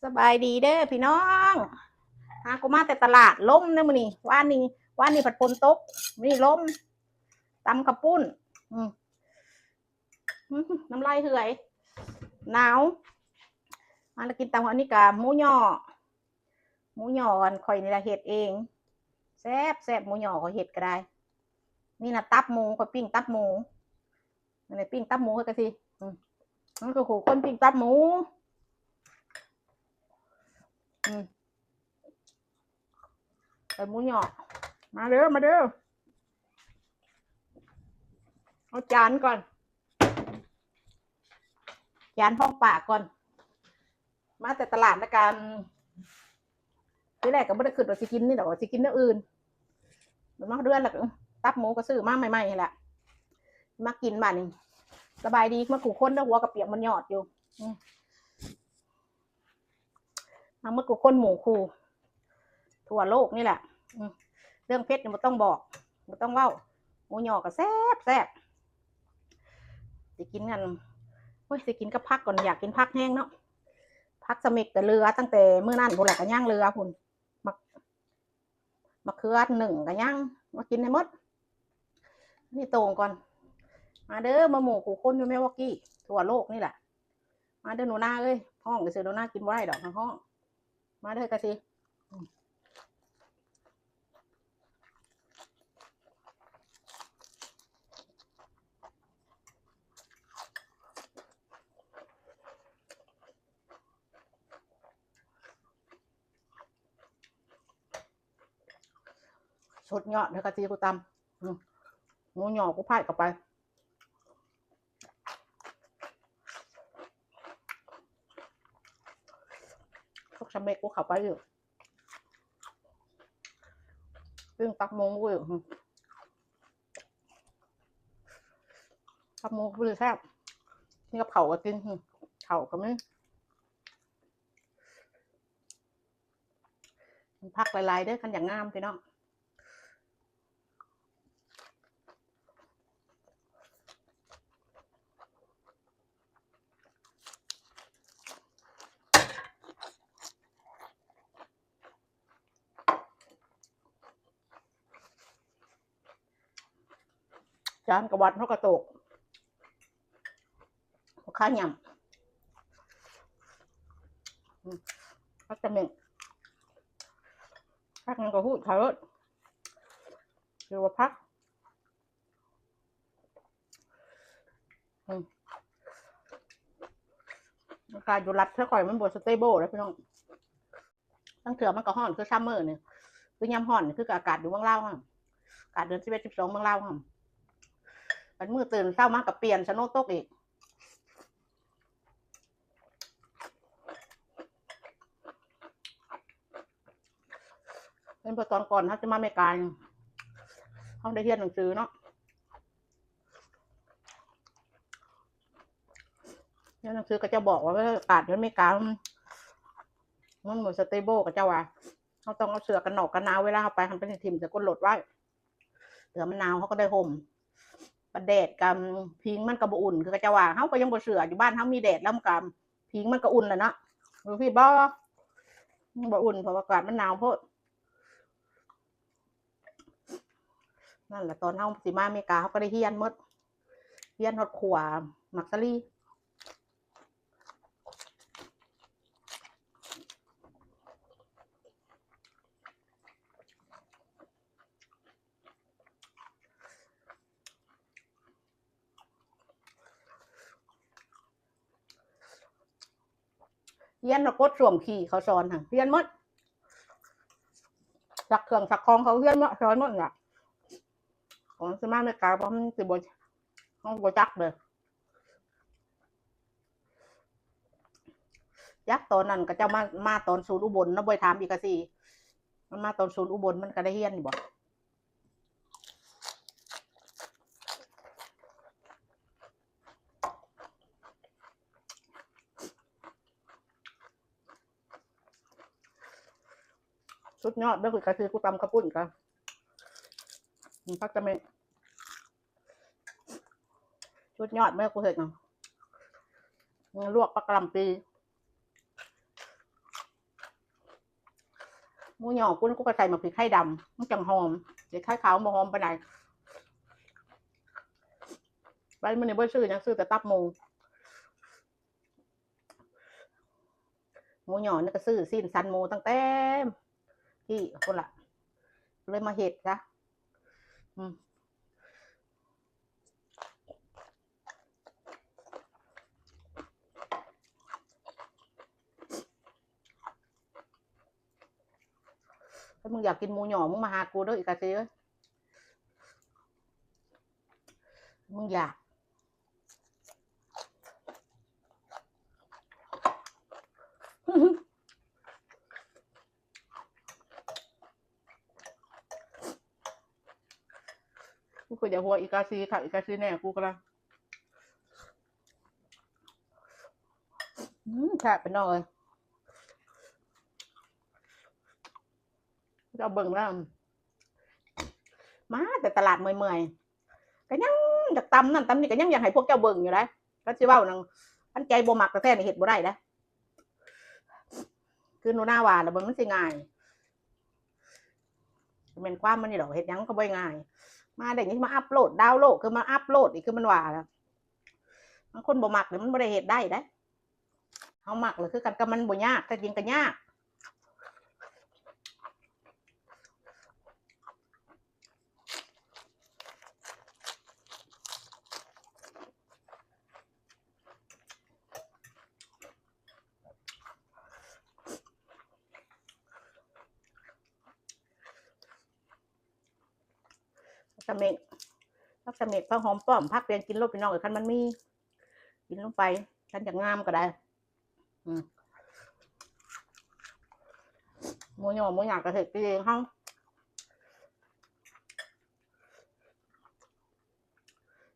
ສະບາຍດີເດີພີ່ນ້ອງ ຫາກໍມາແຕ່ຕະຫຼາດ ລົມເດີມື້ນີ້ ວານນີ້ ວານນີ້ພັດຝົນຕົກ ມື້ນີ້ລົມ ຕຳເຂົ້າປຸ້ນ ອືມ ອືມ ນ້ຳລາຍເຫື່ອຍ ໜາວ ມາແລ້ວກິນຕຳ ອັນນີ້ກະໝູຍໍ້ ໝູຍໍ້ອັນຂ້ອຍນີ້ລະເຮັດເອງ ແຊບໆ ໝູຍໍ້ຂ້ອຍເຮັດກໍໄດ້ ນີ້ນະຕັບໝູ ຂ້ອຍປີ້ງຕັບໝູ ອັນນີ້ປີ້ງຕັບໝູ ຂ້ອຍກໍຊິ ອືມ ມັນກໍຄູ່ຄົນປີ້ງຕັບໝູ ອືມ ໃສ່ໝູຍໍ້ ມາເດີ ມາເດີ ເອົາຈານກ່ອນ ຈານຮອງປາກກ່ອນ ມາແຕ່ຕະຫຼາດນະການ ທີແລກກໍບໍ່ໄດ້ຄິດວ່າຊິກິນນີ້ດອກ ວ່າຊິກິນແນວອື່ນ ມາເດືອນແລ້ວກໍ ອືມ ຕັບໝູກໍຊື້ມາໃໝ່ໆ ຫັ້ນແຫຼະ ມາກິນບາດນີ້ ສະບາຍດີໝົດຄູ່ຄົນເດີ ຫົວກໍປຽກໝົດຍອດຢູ່ ອືມ ມາໝົດຄູ່ຄົນໝູ່ຄູ່ ທົ່ວໂລກນີ້ແຫຼະ ອືມ ເລື່ອງເຜັດນີ້ບໍ່ຕ້ອງບອກ ບໍ່ຕ້ອງເວົ້າ ໝູຍໍ້ກໍແຊບໆ ຊິກິນອັນ ໂອ້ຍ ຊິກິນກັບຜັກກ່ອນ ຢາກກິນຜັກແຮງເນາະ ຜັກສະເມັກກໍເຫຼືອຕັ້ງແຕ່ມື້ນັ້ນພຸ້ນແຫຼະ ກໍຍັງເຫຼືອພຸ້ນ ໝາກ ໝາກເຂືອໜຶ້ງກໍຍັງ ມາກິນໃຫ້ໝົດ ນີ້ໂຕ່ງກ່ອນ ມາເດີ ມາໝູ່ຄູ່ຄົນຢູ່ມິລວອກກີ້ ທົ່ວໂລກນີ້ແຫຼະ ມາເດີໜູນາເອີຍ ຮ້ອງຊື່ໆ ໜູນາກິນບໍ່ໄດ້ດອກ ຮ້ອງ ມາເດີກະຊິ ສຸດຍອດເດີກະຊິ ກູຕຳ ອືມ ໝູຍໍ້ກູພາດເຂົ້າໄປ ພວກສະເມັກກູເຂົ້າໄປຢູ່ ປີ້ງຕັບໝູຢູ່ ອືມ ຕັບໝູຄືແຊບ ກິນກັບເຂົ້າກໍກິນ ອືມ ເຂົ້າກໍມີ ກິນຜັກຫຼາຍໆ ເດີ ຄັນຢາກງາມພີ່ນ້ອງ ຈານກະວັດເຮົາກະໂຕກ ບໍ່ຄ່າຫຍັງ ອືມ ພັກຈະເມັນ ພັກຫຍັງກໍຮູ້ເຂົາໂລດ ຫຼືວ່າພັກ ອືມ ອາກາດຢູ່ລັດແຖວຂ້ອຍມັນບໍ່ສະເຕເບິລເດ້ພີ່ນ້ອງ ລາງເທື່ອມັນກໍຮ້ອນຄືຊຳເມີນີ້ ຄືຍາມຮ້ອນນີ້ ຄືອາກາດຢູ່ເມືອງລາວຫັ້ນ ອາກາດເດືອນສິບເອັດ ສິບສອງ ເມືອງລາວຫັ້ນ ບັດມື້ຕື່ນເຊົ້າມາກໍປ່ຽນ ສະໂນຕົກອີກ ແມ່ນບໍ່ ຕອນກ່ອນເຮົາຈະມາອາເມລິກາ ເຮົາໄດ້ຮຽນໜັງສືເນາະ ຮຽນໜັງສືເຂົາເຈົ້າບອກວ່າ ເອີ ອາກາດຢູ່ອາເມລິກາ ມັນບໍ່ສະເຕເບິລ ເຂົາເຈົ້າວ່າ ເຮົາຕ້ອງເອົາເສື້ອກັນໜອກກັນໜາວ ເວລາເຮົາໄປຫັ້ນ ໄປຖິ້ມໃສ່ກົ້ນລົດໄວ້ ເສື້ອມັນໜາວ ເຮົາກໍໄດ້ຫົ່ມ ບັດແດດກໍ ພິງມັນກໍບໍ່ອຸ່ນ ຄືເຂົາເຈົ້າວ່າ ເຮົາກໍຍັງບໍ່ເຊື່ອ ຢູ່ບ້ານເຮົາມີແດດແລ້ວມັນກໍ ພິງມັນກໍອຸ່ນແຫຼະເນາະ ຢູ່ພີ້ບໍ່ ມັນບໍ່ອຸ່ນ ເພາະວ່າອາກາດມັນໜາວໂພດ. ນັ້ນລະ ຕອນເຮົາຊິມາອາເມລິກາ ເຮົາກໍໄດ້ຮຽນໝົດ ຮຽນຮອດຂົ້ວໝາກສາລີ. ຮຽນນະ ກົດສ້ວມຂີ້ເຂົາສອນຫັ້ນ ຮຽນໝົດ ຊັກເຄື່ອງຊັກຂອງເຂົາຮຽນໝົດ ສອນໝົດລະ. ຂອງຊິມາອາເມລິກາ ບໍ່ ມັນຊິບໍ່ ເຮົາບໍ່ຈັກເດີ ຈັກຕອນນັ້ນເຂົາເຈົ້າມາ ມາຕອນສູນອຸບົນເນາະ ບໍ່ໄດ້ຖາມອີກກະຊິ ມັນມາຕອນສູນອຸບົນ ມັນກະໄດ້ຮຽນຢູ່ບໍ່? ສຸດຍອດເດີ ຄືກະຊິ ກູຕຳເຂົ້າປຸ້ນກະ ອືມ ຜັກກະເມັນ ສຸດຍອດເດີ ກູເຮັດນະ ລວກປາກະຫຼ່ຳປີ. ໝູຍໍ້ກູ ກູກໍໃສ່ໝາກພິກໄທດຳ ມັນຈັ່ງຫອມ. ເຮັດໄທຂາວບໍ່ຫອມປານໃດ. ໄປມື້ນີ້ບໍ່ໄດ້ຊື້ຫຍັງ ຊື້ແຕ່ຕັບໝູ. ໝູຍໍ້ນີ້ກໍຊື້ຊີ້ນສັນໝູຕັ້ງແຕ່ກີ້ພຸ້ນລະ ເລີຍມາເຮັດຊະ. ອືມ ຖ້າມຶງຢາກກິນໝູຍໍ້ ມຶງມາຫາກູເດີ ອີກາຊີເອີຍ. ມຶງຢາກ ກູກໍຢາກຫົວອີກາຊີ ຂ້າວອີກາຊີແດ່ ກູກໍລະ. ອືມ ແຊບ ພີ່ນ້ອງເອີຍ. ເຈົ້າເບິ່ງແລ້ວ ມາແຕ່ຕະຫຼາດເມື່ອຍໆ ກໍຍັງຢາກຕຳນັ້ນຕຳນີ້ ກໍຍັງຢາກໃຫ້ພວກເຈົ້າເບິ່ງຢູ່ໄດ໋. ຄັນຊິເວົ້ານັ້ນ ຄັນໃຈບໍ່ມັກແທ້ໆ ນີ້ເຮັດບໍ່ໄດ້ເດ້. ຄືໜູນາວ່າລະ ມັນ ມັນຊິງ່າຍ ແມ່ນຄວາມມັນນີ້ດອກ ເຮັດຫຍັງກໍບໍ່ງ່າຍ. ມາໄດ້ນີ້ມາອັບໂຫຼດ ດາວໂຫຼດ ຄືມາອັບໂຫຼດອີກ ຄືມັນວ່າລະ. ບາງຄົນບໍ່ມັກນີ້ ມັນບໍ່ໄດ້ເຮັດໄດ້ເດ້. ເຮົາມັກລະຄືກັນກັບມັນບໍ່ຍາກ ແທ້ຈິງກໍຍາກ. ຕະເໝກ ຜັກຕະເໝກ ຜັກຫອມປ້ອມ ຜັກພຽງ ກິນໂລດ ພີ່ນ້ອງເອີຍ ຄັນມັນມີ ກິນລົງໄປ ຄັນຢາກງາມກໍໄດ້. ອືມ ໝູຍໍ້ ໝູຢາກະເຮັດກິນເອງເຮົາ.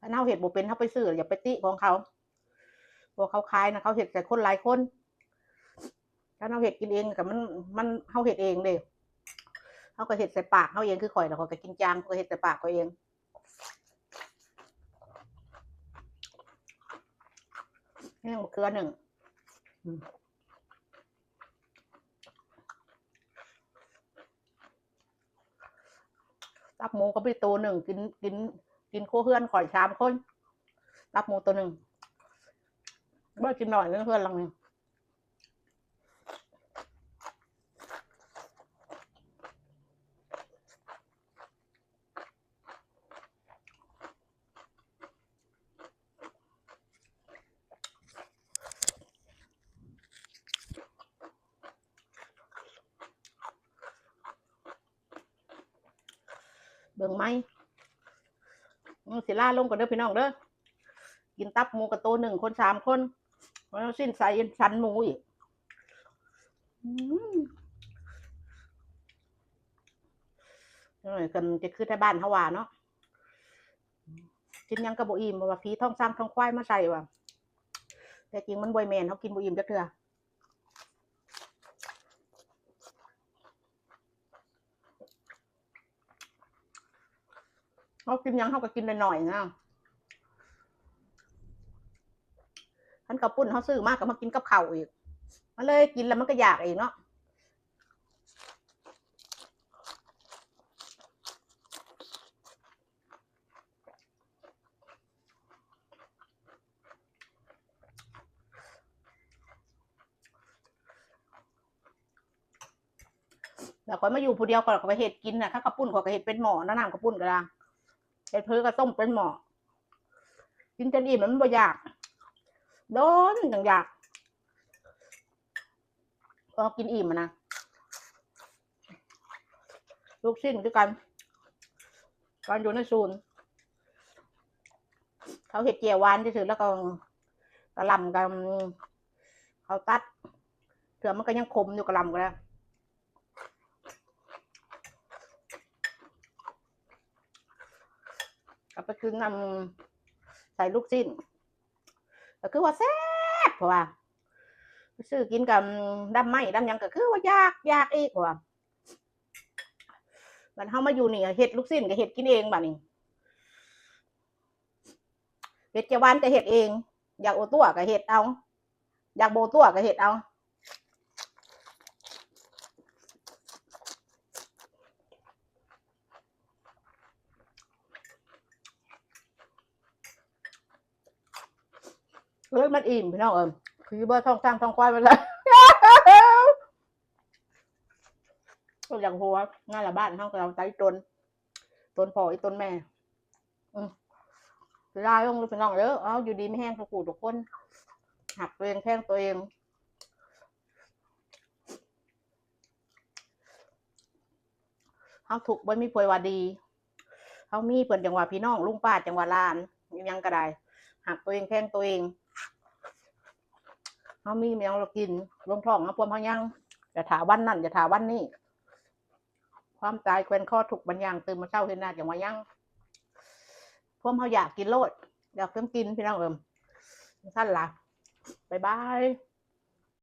ຄັນເຮົາເຮັດບໍ່ເປັນ ເຮົາໄປຊື້ ຢ່າໄປຕິຂອງເຂົາ. ພວກເຂົາຂາຍນະ ເຂົາເຮັດໃສ່ຄົນຫຼາຍຄົນ. ຄັນເຮົາເຮັດກິນເອງກໍມັນ ມັນ ເຮົາເຮັດເອງເດ້. ເຮົາກໍເຮັດໃສ່ປາກເຮົາເອງ ຄືຂ້ອຍນະ ຂ້ອຍກໍກິນຈາງ ຂ້ອຍກໍເຮັດໃສ່ປາກຂ້ອຍເອງ. ນີ້ມະເຂືອໜຶ້ງ ອືມ ຕັບໝູກໍມີໂຕໜຶ່ງ ກິນ ກິນ ກິນຄົວເຮືອນຂ້ອຍສາມຄົນ ຕັບໝູໂຕໜຶ່ງ ບໍ່ກິນໜ້ອຍເຮືອນຫຼັງນີ້. ເບິ່ງໃໝ່ ອືມ ຊິລາລົງກ່ອນເດີພີ່ນ້ອງເດີ. ກິນຕັບໝູກະໂຕໜຶ່ງ ຄົນສາມຄົນ ແລ້ວຊີ້ນໃສ່ສັນໝູອີກ. ອືມ ເອີ ຄັນຈະຄືໄທບ້ານເຮົາວ່າເນາະ ກິນຫຍັງກໍບໍ່ອີ່ມ ວ່າຜີທ້ອງຊ້າງທ້ອງຄວາຍມາໃສ່ວ່າ ແຕ່ຈິງມັນບໍ່ແມ່ນ ເຮົາກິນບໍ່ອີ່ມຈັກເທື່ອ. ເຮົາກິນຫຍັງເຮົາກໍກິນໜ້ອຍໆນະ. ຄັນເຂົ້າປຸ້ນເຮົາຊື້ມາກໍມາກິນກັບເຂົ້າອີກ ມັນເລີຍກິນແລ້ວມັນກໍຢາກອີກເນາະ. ແລ້ວຂ້ອຍມາຢູ່ຜູ້ດຽວ ຂ້ອຍກໍເຮັດກິນນະ ເຂົ້າປຸ້ນຂ້ອຍກໍເຮັດເປັນໝໍ້ນະ ນ້ຳເຂົ້າປຸ້ນກໍໄດ້ ເຮັດເຜີກໍຕົ້ມເປັນໝໍ້ ກິນຈົນອີ່ມແລ້ວມັນບໍ່ຢາກ ໂດນຈັ່ງຢາກ. ພໍກິນອີ່ມຫັ້ນນະ ລູກຊີ້ນຄືກັນ ຕອນຢູ່ໃນສູນ ເຂົາເຮັດແຈ່ວຫວານຊື່ໆ ແລ້ວກໍກະຫຼ່ຳ ກະ ເຂົາຕັດ ເທື່ອມັນກໍຍັງຂົມຢູ່ ກະຫຼ່ຳກໍໄດ້ ເອົາໄປກິນນຳ ໃສ່ລູກຊີ້ນ ກໍຄືວ່າແຊບ ເພາະວ່າຊື້ກິນກັບດຳໄມ້ດຳຫຍັງ ກໍຄືວ່າຢາກ ຢາກອີກ ເພາະວ່າ ບັດເຮົາມາຢູ່ນີ້ ເຮັດລູກຊີ້ນກໍເຮັດກິນເອງ ບັດນີ້ເຮັດແຈ່ວຫວານກໍເຮັດເອງ ຢາກໂອຕົວະກໍເຮັດເອົາ ຢາກບໍ່ຕົວະກໍເຮັດເອົາ. ເລີຍມັນອີ່ມພີ່ນ້ອງເອີຍ ຄືບໍ່ທ້ອງຊ້າງທ້ອງຄວາຍມາແລ້ວ ກໍຢາກຫົວ ງານລະບ້ານເຮົາກໍເອົາໃຈຕົນ ຕົນພໍ່ອີຕົນແມ່ ອືມ ລາລົງເດີພີ່ນ້ອງເດີ ເອົາ ຢູ່ດີມີແຮງທຸກຜູ້ທຸກຄົນ ຮັກຕົວເອງແພງຕົວເອງ ເຮົາທຸກບໍ່ມີຜູ້ໃດວ່າດີ ເຮົາມີເພິ່ນຈັ່ງວ່າພີ່ນ້ອງ ລຸງປ້າຈັ່ງວ່າຫຼານ ອີ່ຫຍັງກໍໄດ້ ຮັກຕົວເອງແພງຕົວເອງ ເຮົາມີຫຍັງລະກິນ ລົງທ້ອງເຮົາພວມເຮົາຍັງ ຢ່າຖ້າວັນນັ້ນ ຢ່າຖ້າວັນນີ້ ຄວາມຕາຍແຂວນຄໍທຸກບັນຍັງ ຕື່ນມາເຊົ້າເຫັນໜ້າຈັ່ງວ່າຍັງ ພວມເຮົາຢາກກິນໂລດ ຢາກເພິ່ນກິນພີ່ນ້ອງເອີຍ ຊັ້ນລະ ບາຍບາຍ.